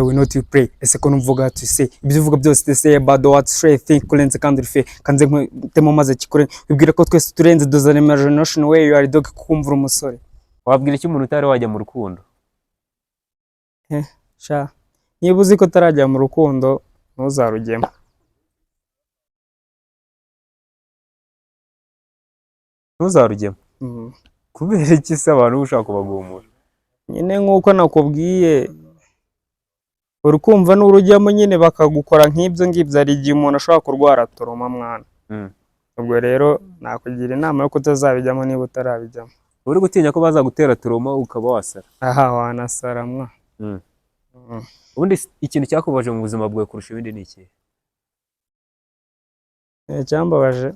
We not you pray. Ese ko numvuga tu say ibyo uvuga byose, they say about what straight think kurenze kandi uri kanze nkutemo maze kikure wibwira ko twese turenze doza imagination way you are dog kumvura umusore. Wabwira iki umuntu utari wajya mu rukundo? Sha, niba uzi ko utarajya mu rukundo, ntuzarujyemo. Ntuzarujyemo? Mm. Kubera iki se abantu uba ushaka kubagumura? Nyine nk'uko nakubwiye, uri kumva, n'urujyamo nyine bakagukora nk'ibyo ngibyo, hari igihe umuntu ashobora kurwara trauma, mwana. Ubwo rero nakugira inama yo kutazabijyamo niba utarabijyamo. Uri gutinya ko bazagutera trauma ukaba wasara? Aha, wanasara mwa. Ubundi ikintu cyakubabaje mu buzima bwawe kurusha ibindi ni ikihe? Icyambabaje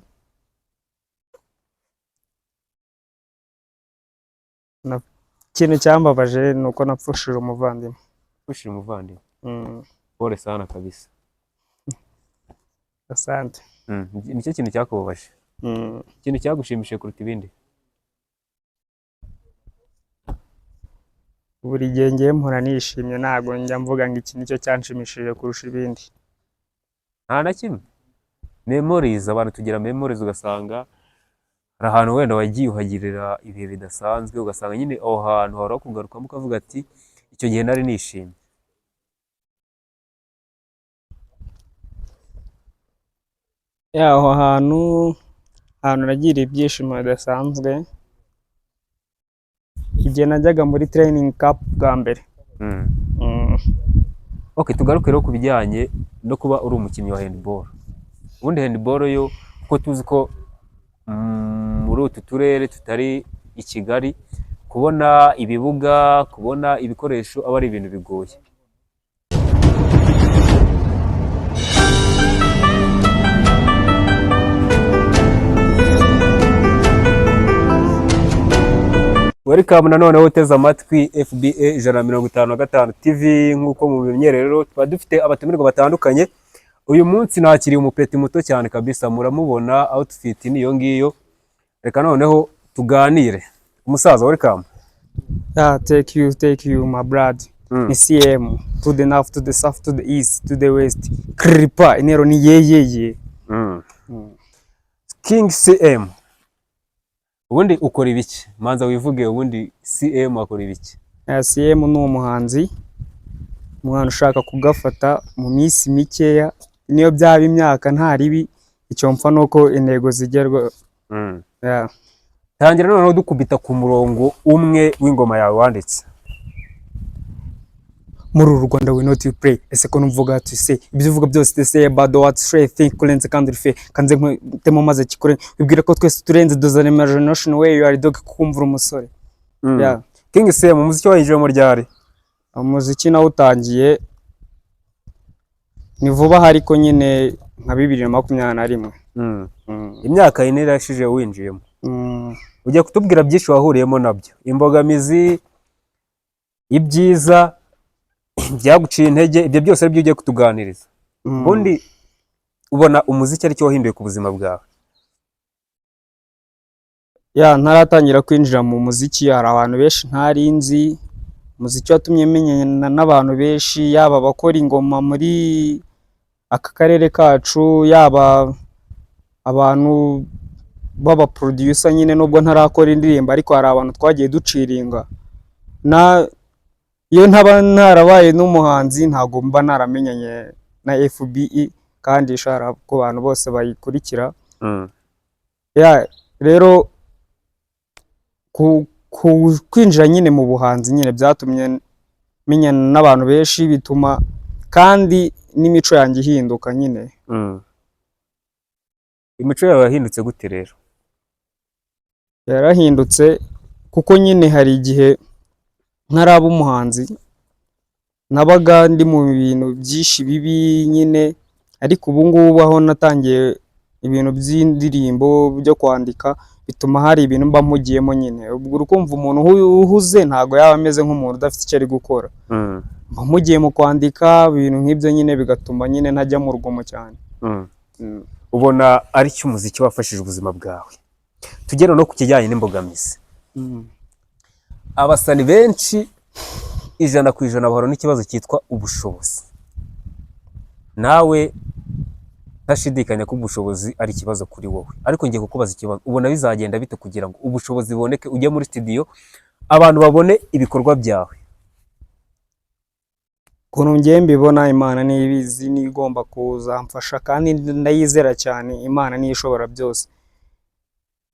ikintu cyambabaje ni uko napfushije umuvandimwe. Ushira umuvandimwe? Mm. Pole sana kabisa. Asante. Nicyo kintu cyakubabaje? Mm. Ikintu cyagushimishije kuruta ibindi? Buri gihe ngiye mpora nishimye, ntabwo njya mvuga ngo iki nicyo cyanshimishije kurusha ibindi. Nta na kimwe? Memories, abantu tugira memories, ugasanga hari ahantu wenda wagiye uhagirira ibihe bidasanzwe, ugasanga nyine aho hantu hora kugarukamo ukavuga ati icyo gihe nari nishimye. Ya, aho hantu nagiriye ibyishimo bidasanzwe igihe najyaga muri training camp bwa mbere. Okay, tugaruke rero ku bijyanye no kuba uri umukinnyi wa handball. Ubundi handball yo, kuko tuzi ko muri utu turere tutari i Kigali, kubona ibibuga, kubona ibikoresho aba ari ibintu bigoye. Welcome nanone wowe uteze amatwi FBA 155 TV. Nk'uko mubimenyereye rero, tuba dufite abatumirwa batandukanye. Uyu munsi nakiriye umupeti muto cyane kabisa, muramubona, outfit ni iyo ngiyo. Reka noneho tuganire. Umusaza, welcome. Yeah, thank you, thank you, my blood. Ni CM to the north, to the south, to the east, to the west. Kripa intero ni yeyeye. King CM, ubundi ukora ibiki? Manza wivuge, ubundi CM akora ibiki? Yeah, CM ni umuhanzi, umwana ushaka kugafata mu minsi mikeya, niyo byaba imyaka nta ribi, icyo mpfa nuko intego zigerwa. Yeah. Tangira noneho dukubita ku murongo umwe w'ingoma yawe wanditse. Muri uru Rwanda we not you pray. Ese ko numvuga tu say ibyo uvuga byose, they say about what straight think kurenze kandi uri kanze nkutemo maze kikure wibwira ko twese turenze doza imagination way you are dog kumvura umusore. Yeah. King CM, umuziki wayinjiyemo ryari? Umuziki nawo utangiye ni vuba aha, ariko nyine nka 2021. Imyaka 4 irashize winjiyemo. Ujya kutubwira byinshi wahuriyemo nabyo, imbogamizi, ibyiza, byaguciye intege, ibyo byose aribyo ugiye kutuganiriza. Ubundi ubona umuziki aricyo wahinduye ku buzima bwawe? Ya, ntaratangira kwinjira mu muziki hari abantu benshi ntari nzi. Umuziki watumye menyana n'abantu benshi, yaba abakora ingoma muri aka karere kacu, yaba abantu b'aba producer nyine, nubwo ntarakora indirimbo, ariko hari abantu twagiye duciringa. Na iyo ntaba ntarabaye n'umuhanzi, ntabwo mba naramenyanye na FBE, kandi ishara ku bantu bose bayikurikira. Ya, rero kwinjira nyine mu buhanzi nyine byatumye menyana n'abantu benshi, bituma kandi n'imico yanjye ihinduka nyine. Imico yawe yahindutse gute rero? Yarahindutse kuko nyine hari igihe ntaraba umuhanzi nabaga ndi mu bintu byinshi bibi nyine, ariko ubu ngubu aho natangiye ibintu by'indirimbo, byo kwandika, bituma hari ibintu mba mpugiyemo nyine. Ubwo uri kumva, umuntu uhuze ntabwo yaba ameze nk'umuntu udafite icyo ari gukora. Mba mpugiye mu kwandika, ibintu nk'ibyo nyine bigatuma nyine ntajya mu rugomo cyane. Ubona ari cyo umuziki wafashije ubuzima bwawe. Tugere no ku kijyanye n'imbogamizi. Abasani benshi 100% bahura n'ikibazo cyitwa ubushobozi. Nawe ntashidikanya ko ubushobozi ari ikibazo kuri wowe, ariko ngiye kukubaza ikibazo: ubona bizagenda bite kugira ngo ubushobozi buboneke, ujye muri studio, abantu babone ibikorwa byawe? Ukuntu ngiye mbibona, Imana niyo ibizi, niyo igomba kuzamfasha, kandi ndayizera cyane. Imana niyo ishobora byose.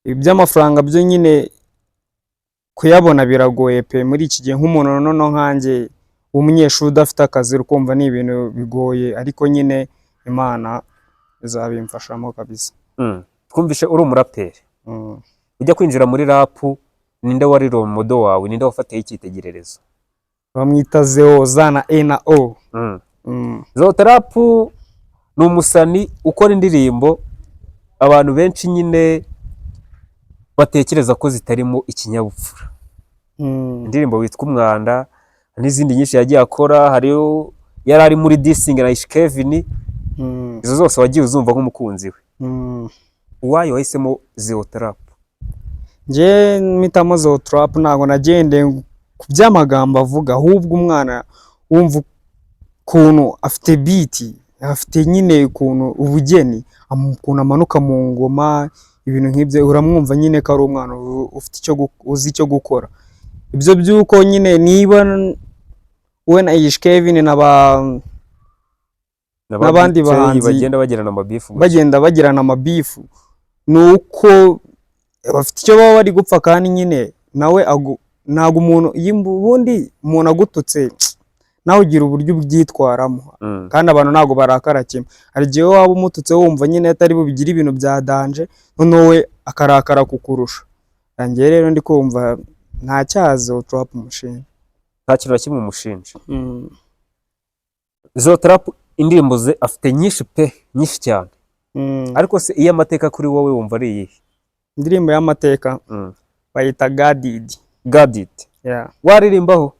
Iby'amafaranga byo nyine kuyabona biragoye pe muri iki gihe, nk'umuntu noneho nkanjye w'umunyeshuri udafite akazi, ukumva ni ibintu bigoye, ariko nyine Imana izabimfashamo kabisa. Twumvishe uri umuraperi. Ujya kwinjira muri rap, ninde wari role model wawe? Ninde wafatiye icyitegererezo? Bamwita Zeo, za na E na O. Zeo Trap ni umusani ukora indirimbo abantu benshi nyine batekereza ko zitarimo ikinyabupfura. Indirimbo witwa Umwanda n'izindi nyinshi yagiye akora, hariyo yari ari muri dissing na Ish Kevin. Izo zose wagiye uzumva nk'umukunzi we? Uwayo wahisemo Zeo Trap? Njye mpitamo Zeo Trap, ntabwo nagendeye ku by'amagambo avuga, ahubwo umwana wumva ukuntu afite beat, afite nyine ukuntu ubugeni, ukuntu amanuka mu ngoma, ibintu nk'ibyo, uramwumva nyine ko ari umwana ufite icyo uzi icyo gukora. Ibyo by'uko nyine niba we na Ish Kevin na ba n'abandi DJ bahanzi bagenda bagirana amabifu gusa. Bagenda bagirana amabifu, ni uko bafite icyo baba bari gupfa, kandi nyine nawe ntabwo umuntu iyo ubundi umuntu agututse nawe ugira uburyo ubyitwaramo. Kandi abantu ntabwo barakara kimwe. Hari igihe waba umututse wumva nyine atari bubigire ibintu bya danger, noneho we akarakara kukurusha. Njyewe rero ndi kumva nta cyaha Zeo Trap umushinja. Nta kintu na kimwe umushinja. Zeo Trap indirimbo ze afite nyinshi pe, nyinshi cyane. Ariko se iyo amateka kuri wowe wumva ari iyihe? Indirimbo y'amateka bayita Gadidi. Got it. Yeah. Waririmbaho?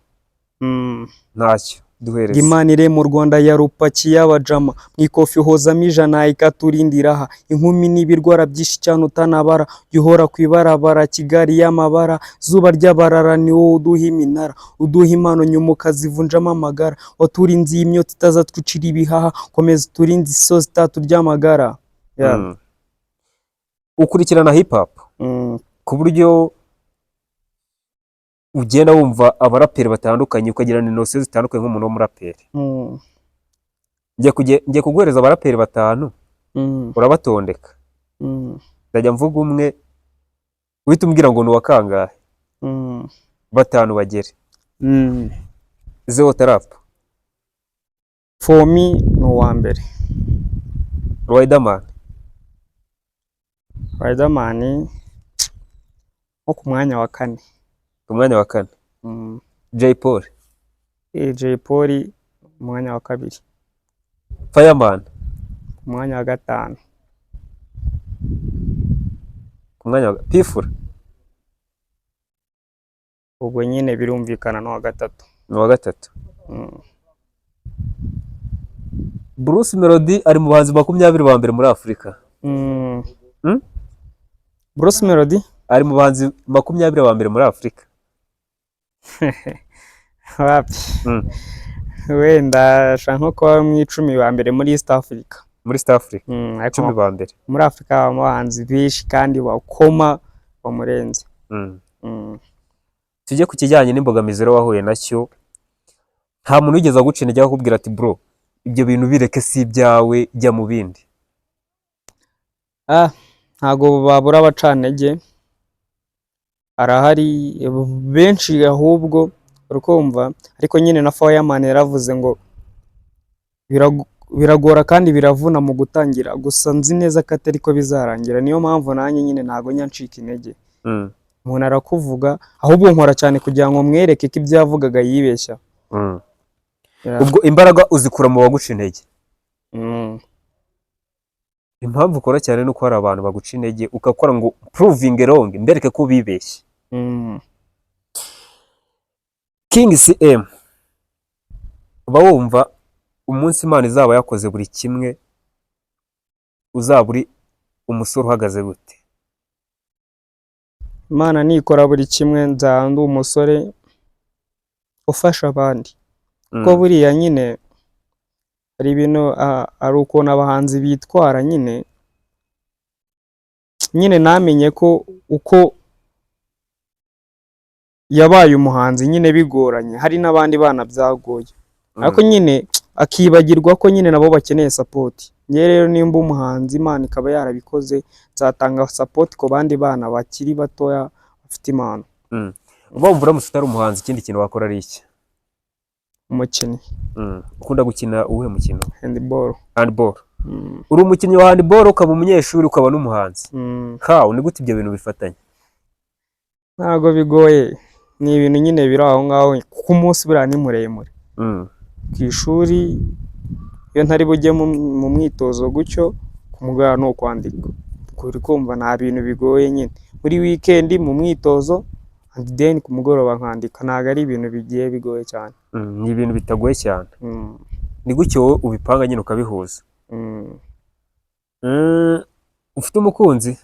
Ntacyo, duhereze. Imana ire mu Rwanda yarupakiye abajama mu ikofi hozamo 100, ikaturindira aha inkumi n'ibirwara byinshi cyane utanabara, jya uhora ku ibarabara Kigali y'amabara, zuba ry'abarara, ni wowe uduha iminara, uduha impano nyuma ukazivunjamo amagara, waturinze iyi myotsi itazatwicira ibihaha, komeza uturinde isozi itaturya amagara. Yeah. Ukurikirana hip hop ku buryo ugenda wumva abaraperi batandukanye, ukagira na notion zitandukanye nk'umuntu w'umuraperi? Ngiye kuguhereza abaraperi batanu, urabatondeka. Ndajya mvuga umwe, uhita umbwira ngo ni uwa kangahe. Batanu bagere. Zeo Trap. For me ni uwa mbere. Riderman. Riderman nko ku mwanya wa kane. Ku mwanya wa kane. Jay Polly. Jay Polly umwanya wa kabiri. Fireman. Ku mwanya wa gatanu. Ku mwanya wa P Fla. Ubwo nyine birumvikana n'uwa gatatu. Ni uwa gatatu. Bruce Melody ari mu bahanzi 20 ba mbere muri Afurika. Bruce Melody? Ari mu bahanzi 20 ba mbere muri Afurika. Wapi. Wenda ashaka nko kuba mu 10 ba mbere muri East Africa. Muri East Africa. Ariko 10 ba mbere. Muri Afurika habamo abahanzi benshi kandi bakoma bamurenze. Tujye ku kijyanye n'imbogamizi rero wahuye nacyo. Nta muntu wigeze aguca intege akakubwira ati: "Bro, ibyo bintu bireke, si ibyawe, jya mu bindi"? Ah, ntago babura abacantege, arahari benshi ahubwo, urukumva, ariko nyine na Fireman yaravuze ngo biragora kandi biravuna mu gutangira, gusa nzi neza ko atari ko bizarangira. Niyo mpamvu nanjye nyine ntago njya ncika intege. Umuntu arakuvuga, ahubwo nkora cyane kugira ngo mwereke ko ibyo yavugaga yibeshya. Yeah. Ubwo imbaraga uzikura mu baguca intege? Mm. Impamvu ukora cyane ni uko hari abantu baguca intege, ugakora ngo proving wrong, mbereke ko bibeshye. King CM, uba wumva umunsi Imana izaba yakoze buri kimwe uzaba uri umusore uhagaze gute? Imana nikora buri kimwe, nzaba ndi umusore. Ufasha abandi, kuko buriya nyine hari ibintu, hari ukuntu abahanzi bitwara nyine namenye ko uko yabaye umuhanzi nyine bigoranye, hari n'abandi bana byagoye, ariko nyine akibagirwa ko nyine nabo bakeneye support. Njyewe rero nimba umuhanzi, Imana ikaba yarabikoze, nzatanga support ku bandi bana bakiri batoya bafite impano. Uba wumva uramutse utari umuhanzi, ikindi kintu wakora ari iki? Umukinnyi. Ukunda gukina uwuhe mukino? Handball. Handball? Mm. Uri umukinnyi wa handball, ukaba umunyeshuri, ukaba n'umuhanzi? Mm. How? Ni gute ibyo bintu bifatanya? Ntabwo bigoye, ni ibintu nyine biri aho ngaho, kuko umunsi buriya ni muremure. Ku ishuri iyo ntari bujye mu mwitozo gutyo, ku mugoroba ni ukwandika. Ubwo uri kumva nta bintu bigoye nyine, muri weekend mu mwitozo and then ku mugoroba nkandika. Ntabwo ari ibintu bigiye bigoye cyane. Ni ibintu bitagoye cyane. Ni gutyo wowe ubipanga nyine, ukabihuza? Mm. Ufite umukunzi?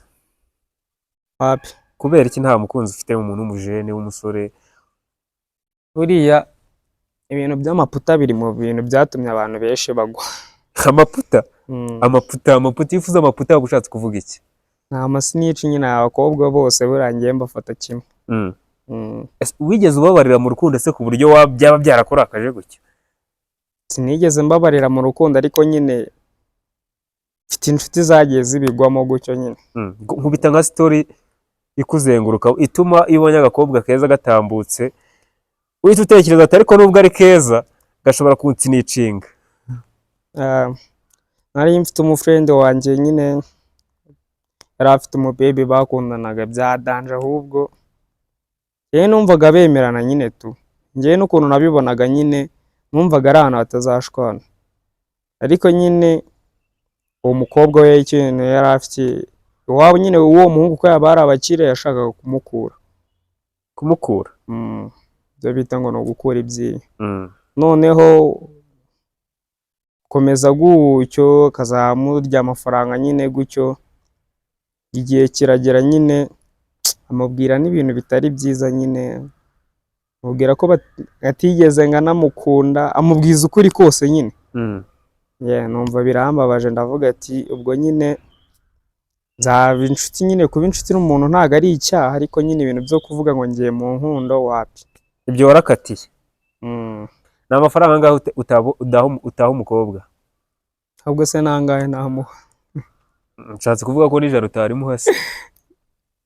Wapi. Kubera iki nta mukunzi ufite, umuntu w'umujene w'umusore? Buriya ibintu by'amaputa biri mu bintu byatumye abantu benshi bagwa. Amaputa? Mm. Amaputa, amaputa, iyo uvuze amaputa waba ushatse kuvuga iki? Ni amasnitch nyine. Abakobwa bose buriya ngewe mbafata kimwe. Ese wigeze ubabarira mu rukundo se, ku buryo byaba byarakurakaje gutyo? Sinigeze mbabarira mu rukundo, ariko nyine mfite inshuti zagiye zibigwamo gutyo nyine. Nkubita nka story ikuzenguruka, ituma iyo ubonye agakobwa keza gatambutse uhita utekereza ati: "Ariko nubwo ari keza, gashobora kunsnitchinga." Ah, nari mfite umufriend wanjye nyine, yari afite umubebe bakundanaga bya danger. Ahubwo njyewe numvaga bemerana nyine tu. Njyewe n'ukuntu nabibonaga nyine, numvaga ari ahantu hatazashwana, ariko nyine uwo mukobwa we, ikintu yari afite iwabo nyine, uwo muhungu, ko yaba ari abakire, yashakaga kumukura. Kumukura? Mm, ibyo bita ngo ni ugukura ibyinyo. Noneho komeza gutyo, akazamurya amafaranga nyine gutyo. Igihe kiragera nyine amubwira n'ibintu bitari byiza nyine, amubwira ko atigeze ngo anamukunda, amubwiza ukuri kose nyine. Yeah, numva birambabaje, ndavuga ati ubwo nyine nzaba inshuti nyine. Kuba inshuti n'umuntu ntabwo ari icyaha, ariko nyine ibintu byo kuvuga ngo ngiye mu nkundo, wapi. Ibyo warakatiye? Mm. Ni amafaranga angahe utaha umukobwa? Ahubwo se nangahe namuha? Nshatse kuvuga ko nijoro utarimuha se.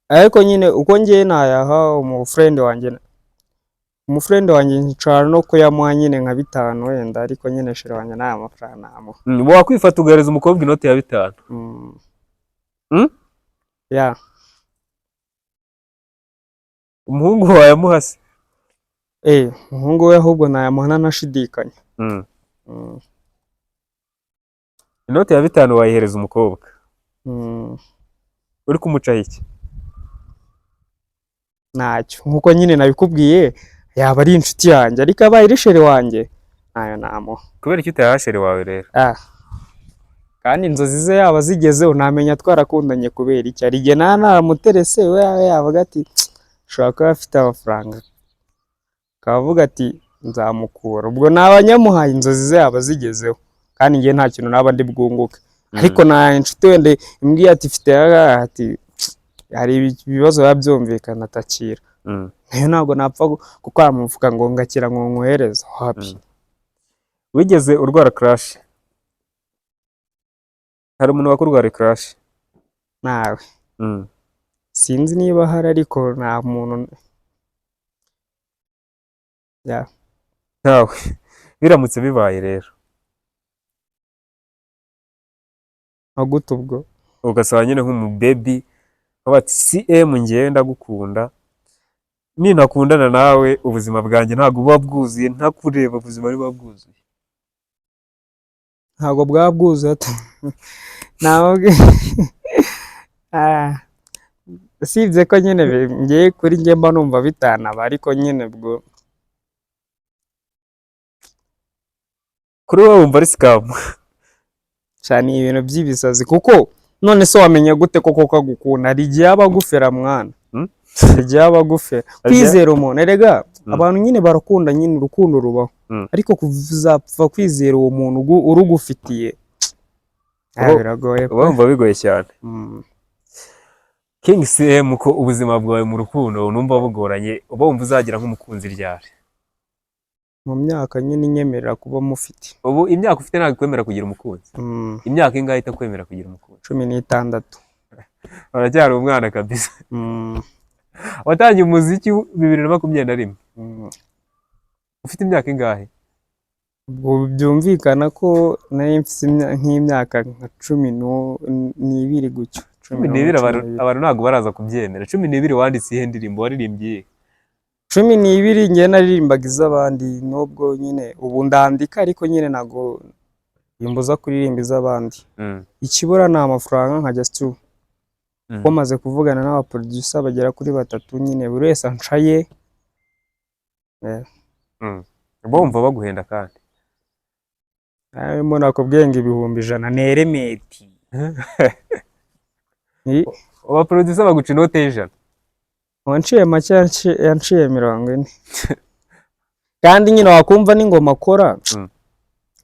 Ariko nyine uko ngiye nayaha umufriend wanjye, umufriend wanjye nshobora no kuyamuha nyine nka 5 wenda, ariko nyine chérie wanjye nta mafaranga namuha. Wakwifata ugahereza umukobwa inoti ya 5? Mm. Mm? Yeah. Umuhungu wayamuha se? Eh, umuhungu we ahubwo nayamuha ntanashidikanya. Inoti ya 5 wayihereza umukobwa? Mm. Uri kumucaho iki? Ntacyo, nkuko nyine nabikubwiye, yaba ari inshuti yanjye, ariko abaye ari chérie wanjye ntayo namuha. Kubera icyo utayaha chérie wawe rero? Ah. Kandi inzozi ze yaba zigezeho, ntamenya twarakundanye kubera iki. Hari igihe naba naramuterese, we yavuga ati ashobora kuba afite amafaranga, akavuga ati nzamukura. Ubwo naba nyamuhaye, inzozi ze yaba zigezeho, kandi njye nta kintu naba ndi bwunguke. Ariko nta inshuti wenda imbwiye ati mfite ati hari ibibazo biba byumvikana, atakira. Nayo ntabwo napfa gukora mu mufuka ngo ngakira ngo nkohereze, wapi. Wigeze urwara crush? Hari umuntu wakurwara crush? Nawe. Sinzi niba ahari, ariko nta muntu ya. Ntawe. Biramutse bibaye rero? Nka gute ubwo? Ugasaba nyine nk'umubebi bati: "CM, ngewe ndagukunda, nintakundana nawe ubuzima bwanjye ntabwo buba bwuzuye, ntakureba ubuzima buba bwuzuye." Ntabwo bwaba bwuzuye ntabwo. Ah, usibye ko nyine ngewe kuri njye mba numva bitanaba, ariko nyine ubwo Kuri wowe wumva ari scam? Cyane, ibintu by'ibisazi, kuko none se wamenya gute koko ko agukunda? Hari igihe aba agufera mwana. Hmm? Hari igihe aba agufera. Hari igihe- Kwizera umuntu erega Abantu nyine barakunda nyine, urukundo rubaho, ariko kuzapfa kwizera uwo muntu urugufitiye, biragoye pe. Uba wumva bigoye cyane. King CM, ko ubuzima bwawe mu rukundo numva bugoranye, uba wumva uzagira nk'umukunzi ryari? Mu myaka nyine inyemerera kuba mufite. Ubu imyaka ufite ntabwo ikwemera kugira umukunzi? Imyaka ingahe itakwemera kugira umukunzi? 16. Uracyari umwana kabisa. Watangiye umuziki 2021? Mm. Ufite imyaka ingahe? Ubwo byumvikana ko nari mfite nk'imyaka nka 12 gutyo. Cumi 11, n'ibiri. cumi Abantu n'ibiri. Abantu ntabwo baraza kubyemera. 12 wanditse iyihe ndirimbo? Waririmbye iyihe? 12 njye naririmbaga iz'abandi, nubwo nyine ubu ndandika, ariko nyine ntabwo bimbuza kuririmba iz'abandi. Ikibura ni amafaranga nkajya stu kuko maze kuvugana n'abaproducer bagera kuri batatu, nyine buri wese ancaye. Uba wumva baguhenda kandi? Harimo nakubwiye ngo 100,000 ni Element. Abaproducer baguca inote y'100? Wanciye make, yanciye 40, kandi nyine wakumva n'ingoma akora,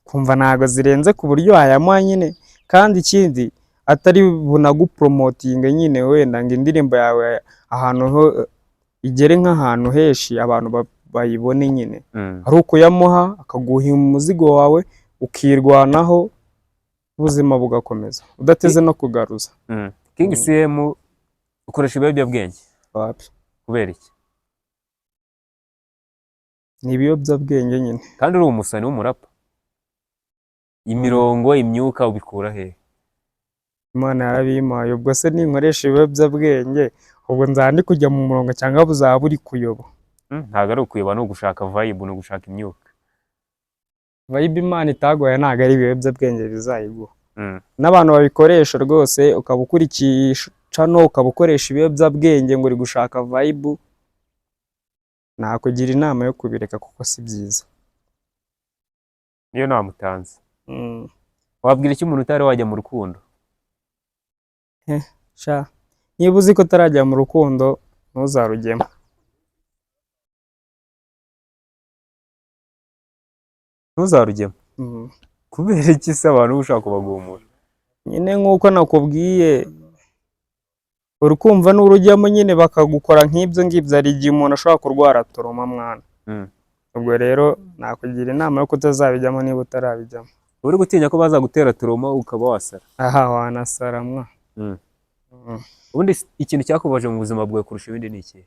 kumva ntago zirenze ku buryo wayamuha nyine, kandi ikindi atari bunagupromotinge nyine, wenda ngo indirimbo yawe ahantu ho igere nk'ahantu henshi, abantu bayibone nyine. Ari ukuyamuha akaguha umuzigo wawe, ukirwanaho, ubuzima bugakomeza udateze no kugaruza. King CM, ukoresha ibiyobyabwenge? Wapi. Kubera iki? Ni ibiyobyabwenge nyine. Kandi uri umusani w'umurapa, imirongo, imyuka ubikura hehe? Imana yarabimpaye. Ubwo se ninkoresha ibiyobyabwenge, ubwo nzaba ndi kujya mu murongo cyangwa buzaba buri kuyoba? Ntabwo ari ukuyoba, ni ugushaka vibe, ni ugushaka imyuka. Vibe Imana itaguhaye ntabwo ari ibiyobyabwenge bizayiguha. N'abantu babikoresha rwose, ukaba ukurikiye channel, ukaba ukoresha ibiyobyabwenge ngo uri gushaka vibe, nakugira inama yo kubireka kuko si byiza. Niyo namutanze. Wabwira iki umuntu utari wajya mu rukundo? Sha, niba uzi ko utarajya mu rukundo, ntuzarujyemo. Ntuzarujyemo? Mm. Kubera iki se abantu uba ushaka kubagumura? Nyine nk'uko nakubwiye, urukumva n'urujyamo nyine bakagukora nk'ibyo ngibyo, hari igihe umuntu ashobora kurwara trauma mwana. Ubwo rero nakugira inama yo kutazabijyamo niba utarabijyamo. Uri gutinya ko bazagutera trauma ukaba wasara? Aha wanasara mwa. Ubundi ikintu cyakubabaje mu buzima bwawe kurusha ibindi ni ikihe?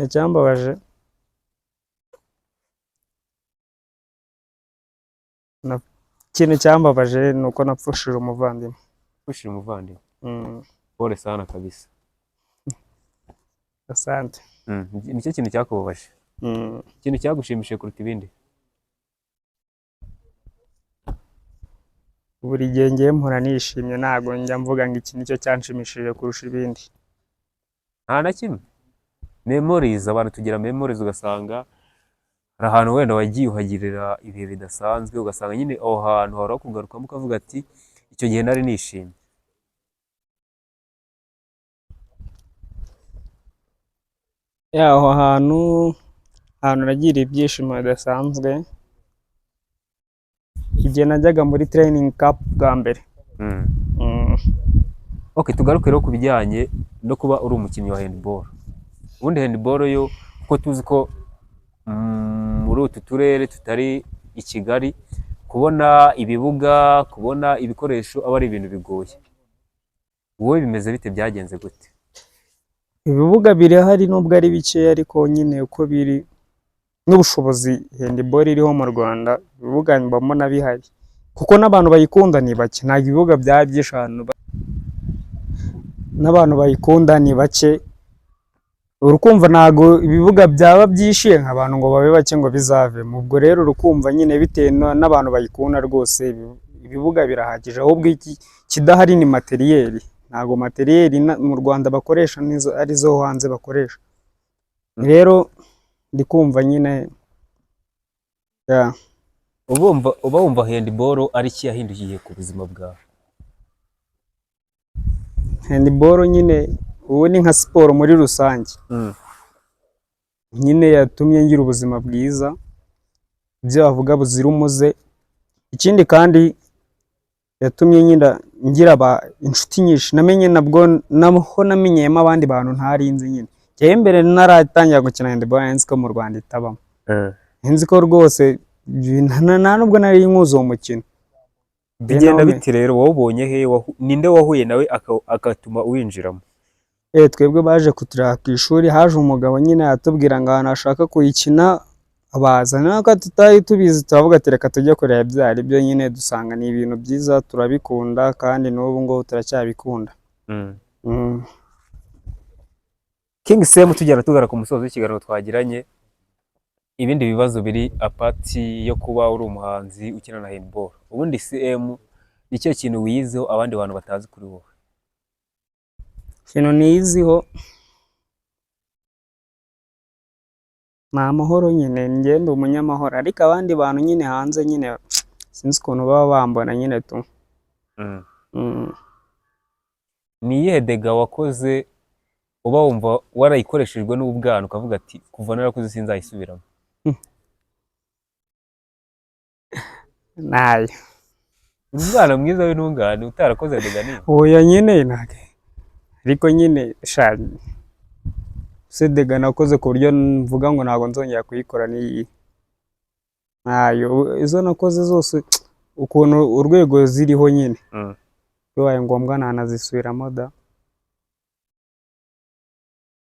Icyambabaje ikintu cyambabaje ni uko napfushije umuvandimwe. Ushira umuvandimwe? Mm. Pole sana kabisa. Asante. Nicyo kintu cyakubabaje? Mm. Ikintu cyagushimishije kuruta ibindi? Buri gihe ngiye mpora nishimye, ntabwo njya mvuga ngo iki nicyo cyanshimishije kurusha ibindi. Nta na kimwe? Memories, abantu tugira memories, ugasanga hari ahantu wenda wagiye uhagirira ibihe bidasanzwe, ugasanga nyine aho hantu hari kugarukamo ukavuga ati icyo gihe nari nishimye. Ya, aho hantu nagiriye ibyishimo bidasanzwe igihe najyaga muri training camp bwa mbere. Okay, tugaruke rero ku bijyanye no kuba uri umukinnyi wa handball. Ubundi handball yo, kuko tuzi ko muri utu turere tutari i Kigali, kubona ibibuga, kubona ibikoresho aba ari ibintu bigoye. Wowe bimeze bite? Byagenze gute? Ibibuga birahari nubwo ari bikeya, ariko nyine uko biri n'ubushobozi handball iriho mu Rwanda, ibibuga mbona bihari, kuko n'abantu bayikunda ni bake. Ntabwo ibibuga byaba byinshi ahantu n'abantu bayikunda ni bake. Urukumva ntabwo ibibuga byaba byinshi abantu ngo babe bake ngo bizavemo. Ubwo rero urukumva nyine bitewe n'abantu bayikunda rwose, ibibuga birahagije, ahubwo ikidahari ni matériel. Ntabwo matériel mu Rwanda bakoresha nizo arizo hanze bakoresha. Rero ndi kumva nyine ya. Uba wumva handball ari iki yahindukiye ku buzima bwawe? Handball nyine ubu ni nka siporo muri rusange. Nyine yatumye ngira ubuzima bwiza, ibyo bavuga buzira umuze. Ikindi kandi yatumye ngira inshuti nyinshi, namenye nabwo naho namenyeyemo abandi bantu ntari nzi nyine. Njyewe mbere ntaratangira gukina handball nari nzi ko mu Rwanda itabamo, nzi ko rwose nta nubwo nari nkuzi uwo mukino. Bigenda Nawe- bite rero? Wawubonye he? Ninde wahuye nawe agatuma uwinjiramo? Twebwe baje kutureba ku ishuri, haje umugabo nyine atubwira ngo ahantu ashaka kuyikina baza, nako tutari tubizi, turavuga ati reka tujye kureba ibyo ari byo nyine, dusanga ni ibintu byiza, turabikunda kandi n'ubu ngubu turacyabikunda. King Semu, tugenda tugana ku musozo w'ikiganiro twagiranye, ibindi bibazo biri apart yo kuba uri umuhanzi ukina na handball, ubundi CM ni cyo kintu wiyiziho abandi bantu batazi kuri wowe? Ikintu niyiziho ni amahoro nyine, njye ndi umunyamahoro, ariko abandi bantu nyine hanze nyine sinzi ukuntu baba bambona nyine tu. Ni iyihe dega wakoze uba wumva warayikoreshejwe n'ubwana ukavuga ati kuva narakuze sinzayisubiramo? Nayo. Uri umwana mwiza w'intungane utarakoze dega niba? Oya nyine ntabwo, ariko nyine sha se dega nakoze ku buryo mvuga ngo ntabwo nzongera kuyikora ni ntayo. Izo nakoze zose ukuntu urwego ziriho nyine, bibaye ngombwa nanazisubiramo da.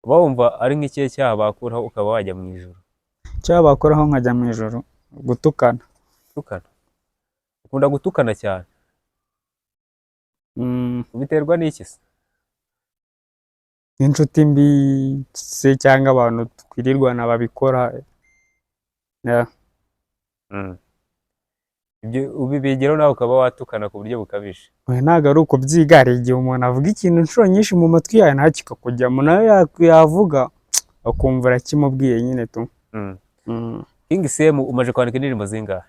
Uba wumva ari nk'ikihe cyaha bakuraho ukaba wajya mu ijuru? Icyaha bakoraho nkajya mu ijuru, gutukana. Gutukana? Ukunda gutukana cyane? Ubiterwa n'iki se? N'inshuti mbi se cyangwa abantu twirirwana babikora. Yeah. Ibyo ubibigeraho nawe ukaba watukana ku buryo bukabije? Oya, ntabwo ari ukubyiga, hari igihe umuntu avuga ikintu inshuro nyinshi mu matwi yawe nawe kikakujyamo, nawe yavuga ukumva urakimubwiye nyine tu. King Semu, umaze kwandika indirimbo zingahe?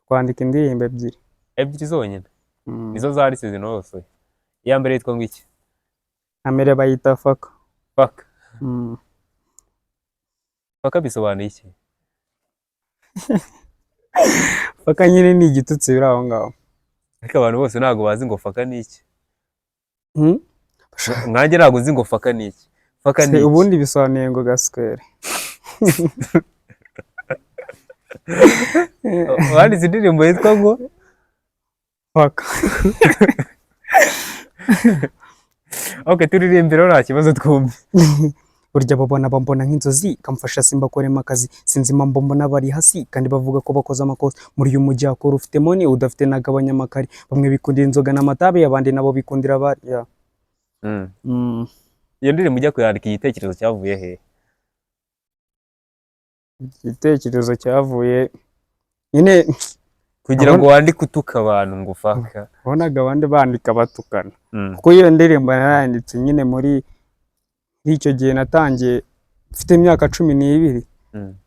Kwandika indirimbo ebyiri. Ebyiri zonyine? Nizo zanditse zinonosoye? Iya mbere yitwa ngo iki? Amere bayita Faka. Faka. Faka bisobanuye iki? Faka nyine ni igitutsi biri aho ngaho. Ariko abantu bose ntabwo bazi ngo faka ni iki. Nkanjye ntabwo nzi ngo faka ni iki. Faka ni Se, iki? Ubundi bisobanuye ngo gaswere. Wanditse indirimbo yitwa ngo Faka. Ok, turirimbire nta kibazo twumve. Burya babona bambona nk'inzozi, kamfasha simbakoremo akazi, sinzi impamvu mbona bari hasi kandi bavuga ko bakoze amakosa. Muri uyu mujyi hakora ufite money, udafite nagabanya amakari, bamwe bikundira inzoga n'amatabi, abandi nabo bikundira abari. Yeah. Iyo ndirimbo ujya kuyandika igitekerezo cyavuye he? Igitekerezo cyavuye nyine Kugira ngo wandike utuka abantu ngo faka. Wabonaga abandi bandika batukana, kuko iyo ndirimbo narayanditse nyine muri icyo gihe natangiye mfite imyaka 12.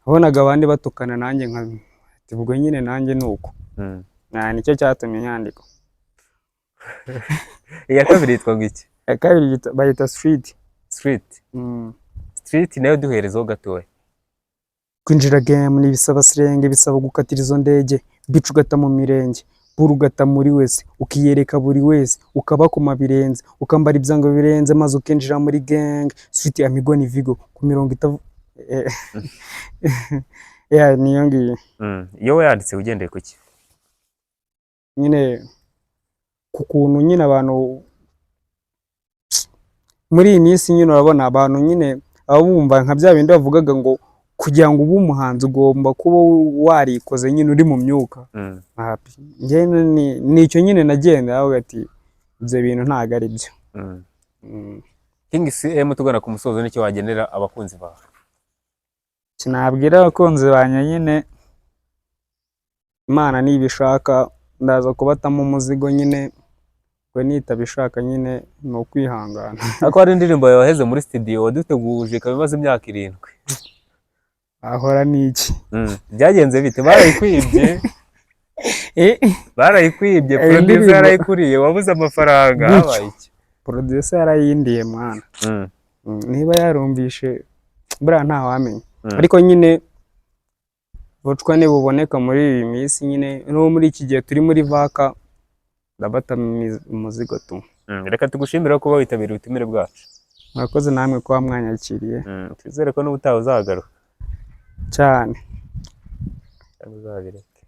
Wabonaga abandi batukana nanjye nka ati ubwo nyine nanjye ni uko. Nicyo cyatumye nyandika. Iya kabiri yitwa ngo iki? Iya kabiri bayita Street. Street. Street nayo duherezeho gatoya. Kwinjira game ntibisaba sirenge, bisaba gukatira izo ndege, bica ugata mu mirenge, buri ugata muri wese, ukiyereka buri wese, ukabakoma birenze, ukambara ibyango birenze, maze ukinjira muri gang. Street amigo ni vigo ku mirongo itavu. Yeah, niyo ngiyo. Iyo wayanditse ugendeye ku ki? Nyine ku kuntu nyine abantu muri iyi minsi nyine urabona abantu nyine aba bumva nka bya bindi bavugaga ngo kugira ngo ube umuhanzi ugomba kuba warikoze nyine uri mu myuka. Njye nicyo nyine nagenda avuga ati ibyo bintu ntabwo ari byo. King CM, tugana ku musozo, nicyo wagenera abakunzi bawe? Sinabwira abakunzi banjye nyine, Imana nibishaka ndaza kubatamo umuzigo nyine, ubwo nitabishaka nyine ni ukwihangana. Ariko hari indirimbo yawe waheze muri studio waduteguje ikaba imaze imyaka 7. Ahora n'iki? Byagenze bite? Barayikwibye? Barayikwibye, producer Indirimbo- yarayikuriye, wabuze amafaranga, Gutyo. habaye iki? Producer yarayindiye mwana. Niba yarumvishe Buriya ntawamenya. Mm. Ariko nyine bucwa nibuboneka muri iyi minsi nyine, no muri iki gihe turi muri vaka, ndabata umuzigo tu. Reka tugushimire kuba witabiriye ubutumire bwacu. Murakoze namwe kuba mwanyakiriye. Twizere ko n'ubutaha uzagaruka. Cyane. Cyangwa uzabireke.